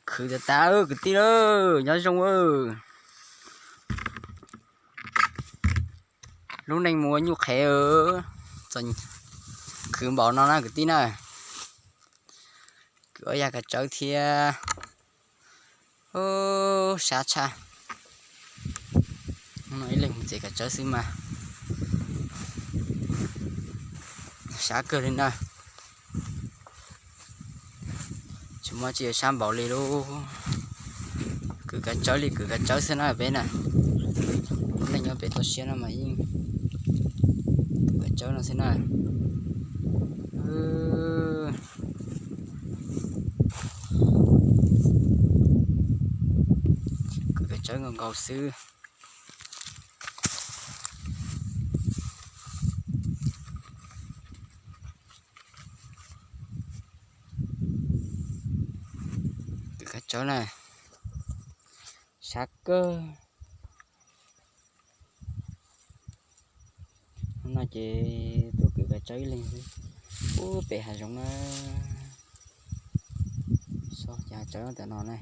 Khwv tas tas kwv tij lauj, nyob zoo. Lub neej mus ua nyuj qhev, txom, khwv npaum no na kwv tij na. Kwv ob yag kav tsawb thiab. Sab tshaj. No ib leeg mus txiav kav tsawb xwb mas sab kawg li na. Tsis muaj tsi yuav sab npaum li lub. Kwv kav tsawb li kwv kav tsawb xwb na peb na. Lub neej nyob pem toj siab no mas yeej kwv kav tsawb no xwb na. Kwv kav tsawb nkaus nkaus xwb. Kwv kav tsawb na, sab kawg. No ces tuaj kwv kav tsawb ib leeg xwb. Ub, pem hav zoov na. Xyov cas hav tsawb tam no ne.